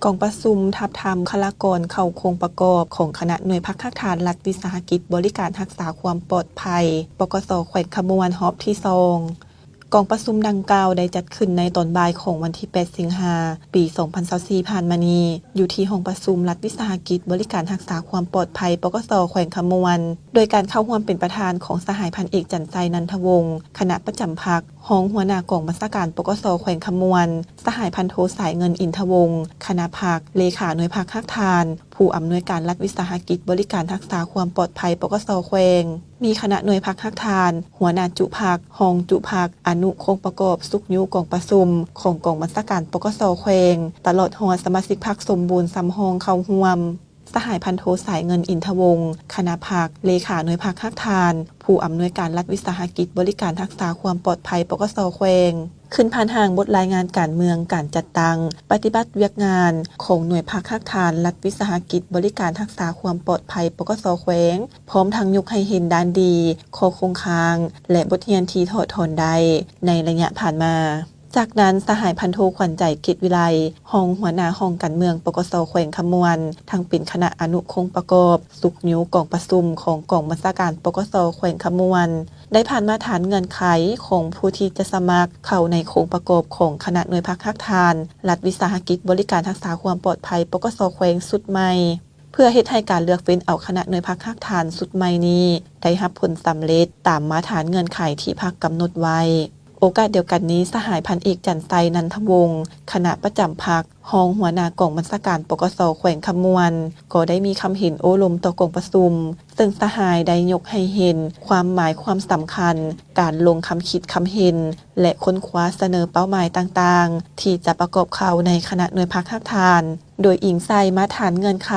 ກອງປະຊຸມທາບທາມບຸກຄະລາກອນເຂົ້າໂຄງປະກອບຂອງຄະນະໜ່ວຍພັກຮາກຖານລັດວິສາຫະກິດບໍລິການຮັກສາຄວາມປອດໄພ ປກສ ແຂວງຄຳມ່ວນ ຮອບທີສອງ. ກອງປະຊຸມດັ່ງກ່າວໄດ້ຈັດຂຶ້ນໃນຕອນບ່າຍຂອງວັນທີແປດ ສິງຫາ ປີສອງພັນຊາວສີ່ ຜ່ານມານີ້ ຢູ່ທີ່ຫ້ອງປະຊຸມລັດວິສາຫະກິດບໍລິການຮັກສາຄວາມປອດໄພ ປກສ ແຂວງຄຳມ່ວນ ໂດຍການເຂົ້າຮ່ວມເປັນປະທານຂອງສະຫາຍພັນເອກ ຈັນໄຊ ນັນທະວົງ ຄະນະປະຈຳພັກ, ຮອງຫົວໜ້າກອງບັນຊາການ ປກສ ແຂວງຄຳມ່ວນ, ສະຫາຍພັນໂທ ສາຍເງິນ ອິນທະວົງ ຄະນະພັກ, ເລຂາໜ່ວຍພັກຮາກຖານ, ຜູ້ອຳນວຍການລັດວິສາຫະກິດບໍລິການຮັກສາຄວາມປອດໄພ ປກສ ແຂວງ, ມີຄະນະໜ່ວຍພັກຮາກຖານ, ຫົວໜ້າຈຸພັກ, ຮອງຈຸພັກ, ອະນຸໂຄງປະກອບ, ຊຸກຍູ້ກອງປະຊຸມຂອງກອງບັນຊາການ ປກສ ແຂວງ, ຕະຫຼອດຮອດສະມາຊິກພັກສົມບູນສຳຮອງເຂົ້າຮ່ວມ. ສະຫາຍພັນໂທ ສາຍເງິນ ອິນທະວົງ ຄະນະພັກ, ເລຂາໜ່ວຍພັກຮາກຖານ, ຜູ້ອຳນວຍການລັດວິສາຫະກິດບໍລິການຮັກສາຄວາມປອດໄພ ປກສ ແຂວງ ຂຶ້ນຜ່ານຮ່າງບົດລາຍງານການເມືອງການຈັດຕັ້ງປະຕິບັດວຽກງານຂອງໜ່ວຍພັກຮາກຖານລັດວິສາຫະກິດບໍລິການຮັກສາຄວາມປອດໄພ ປກສ ແຂວງ, ພ້ອມທັງຍົກໃຫ້ເຫັນດ້ານດີ, ຂໍ້ຄົງຄ້າງ ແລະ ບົດຮຽນທີ່ຖອດຖອນໄດ້ໃນໄລຍະຜ່ານມາ. ຈາກນັ້ນ ສະຫາຍພັນໂທ ຂວັນໃຈ ເກດວິໄລ ຮອງຫົວໜ້າຫ້ອງການເມືອງ ປກສ ແຂວງຄຳມ່ວນ ທັງເປັນຄະນະອະນຸໂຄງປະກອບ, ຊຸກຍູ້ກອງປະຊຸມຂອງກອງບັນຊາການ ປກສ ແຂວງຄຳມ່ວນ ໄດ້ຜ່ານມາດຖານເງື່ອນໄຂຂອງຜູ້ທີ່ຈະສະໝັກເຂົ້າໃນໂຄງປະກອບຂອງຄະນະໜ່ວຍພັກຮາກຖານລັດວິສາຫະກິດບໍລິການຮັກສາຄວາມປອດໄພ ປກສ ແຂວງຊຸດໃໝ່ ເພື່ອເຮັດໃຫ້ການເລືອກເຟັ້ນເອົາຄະນະໜ່ວຍພັກຮາກຖານຊຸດໃໝ່ນີ້ໄດ້ຮັບຜົນສຳເລັດຕາມມາດຖານເງື່ອນໄຂທີ່ພັກກຳນົດໄວ້. ໂອກາດດຽວກັນນີ້ ສະຫາຍພັນເອກ ຈັນໄຊ ນັນທະວົງ ຄະນະປະຈຳພັກ, ຮອງຫົວໜ້າກອງບັນຊາການ ປກສ ແຂວງຄຳມ່ວນ ກໍໄດ້ມີຄຳເຫັນໂອ້ລົມຕໍ່ກອງປະຊຸມ, ເຊິ່ງສະຫາຍໄດ້ຍົກໃຫ້ເຫັນຄວາມໝາຍຄວາມສຳຄັນ ການລົງຄຳຄິດຄຳເຫັນ ແລະ ຄົ້ນຄວ້າສະເໜີເປົ້າໝາຍຕ່າງໆ ທີ່ຈະປະກອບເຂົ້າໃນຄະນະໜ່ວຍພັກຮາກຖານ. ໂດຍອີງໃສ່ມາດຖານເງື່ອນໄຂ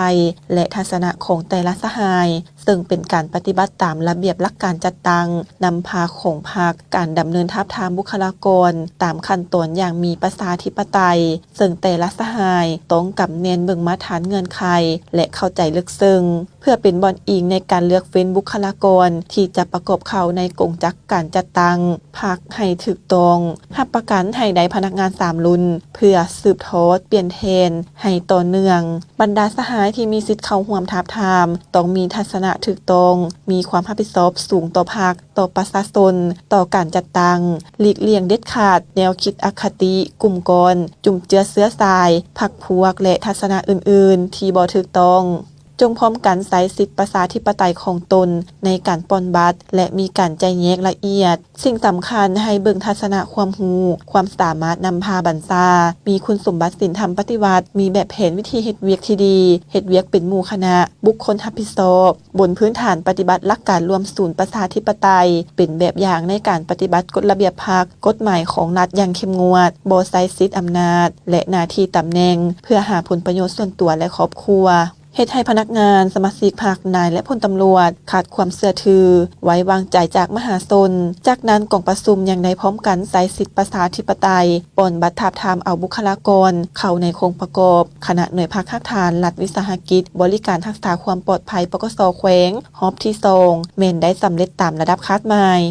ແລະ ທັດສະນະຂອງແຕ່ລະສະຫາຍ, ເຊິ່ງເປັນການປະຕິບັດຕາມລະບຽບຫຼັກການຈັດຕັ້ງນຳພາຂອງພັກ, ການດຳເນີນທາບທາມບຸກຄະລາກອນຕາມຂັ້ນຕອນຢ່າງມີປະຊາທິປະໄຕ, ເຊິ່ງແຕ່ລະສະຫາຍຕ້ອງກຳແໜ້ນເບິ່ງມາດຖານເງື່ອນໄຂ ແລະ ເຂົ້າໃຈເລິກເຊິ່ງ ເພື່ອເປັນບ່ອນອີງໃນການເລືອກເຟັ້ນບຸກຄະລາກອນທີ່ຈະປະກອບເຂົ້າໃນກົງຈັກການຈັດຕັ້ງພັກໃຫ້ຖືກຕ້ອງ, ຮັບປະກັນໃຫ້ໄດ້ພະນັກງານສາມລຸ້ນ ເພື່ອສືບທອດປ່ຽນແທນໃຫ້ຕໍ່ເນື່ອງ. ບັນດາສະຫາຍທີ່ມີສິດເຂົ້າຮ່ວມທາບທາມ ຕ້ອງມີທັດສະນະຖືກຕ້ອງ, ມີຄວາມຮັບຜິດຊອບສູງຕໍ່ພັກ, ຕໍ່ປະຊາຊົນ, ຕໍ່ການຈັດຕັ້ງ, ຫຼີກລ່ຽງເດັດຂາດແນວຄິດອະຄະຕິ, ກຸ່ມກ້ອນ, ຈຸ້ມເຈືອເຊື້ອສາຍ, ພັກພວກ ແລະ ທັດສະນະອື່ນໆທີ່ບໍ່ຖືກຕ້ອງ. ຈົ່ງພ້ອມກັນໃຊ້ສິດປະຊາທິປະໄຕຂອງຕົນໃນການປ່ອນບັດ ແລະ ມີການແຈກແຍກລະອຽດ. ສິ່ງສຳຄັນໃຫ້ເບິ່ງທັດສະນະຄວາມຮູ້, ຄວາມສາມາດນຳພາບັນຊາ, ມີຄຸນສົມບັດສິນທຳປະຕິວັດ, ມີແບບແຜນວິທີເຮັດວຽກທີ່ດີ, ເຮັດວຽກເປັນໝູ່ຄະນະ, ບຸກຄົນຮັບຜິດຊອບ, ບົນພື້ນຖານປະຕິບັດຫຼັກການລວມສູນປະຊາທິປະໄຕ, ເປັນແບບຢ່າງໃນການປະຕິບັດກົດລະບຽບພັກ, ກົດໝາຍຂອງລັດຢ່າງເຂັ້ມງວດ, ບໍ່ໃຊ້ສິດອຳນາດ ແລະ ໜ້າທີ່ຕຳແໜ່ງເພື່ອຫາຜົນປະໂຫຍດສ່ວນຕົວ ແລະ ຄອບຄົວ. ເຮັດໃຫ້ພະນັກງານ, ສະມາຊິກພັກ, ນາຍ ແລະ ພົນຕຳຫຼວດ ຂາດຄວາມເຊື່ອຖື, ໄວ້ວາງໃຈຈາກມະຫາຊົນ. ຈາກນັ້ນ, ກອງປະຊຸມຍັງໄດ້ພ້ອມກັນໃຊ້ສິດປະຊາທິປະໄຕ, ປ່ອນບັດທາບທາມເອົາບຸກຄະລາກອນເຂົ້າໃນໂຄງປະກອບຄະນະໜ່ວຍພັກຮາກຖານລັດວິສາຫະກິດບໍລິການຮັກສາຄວາມປອດໄພ ປກສ ແຂວງ ຮອບທີສອງ ແມ່ນໄດ້ສຳເລັດຕາມລະດັບຄາດໝາຍ.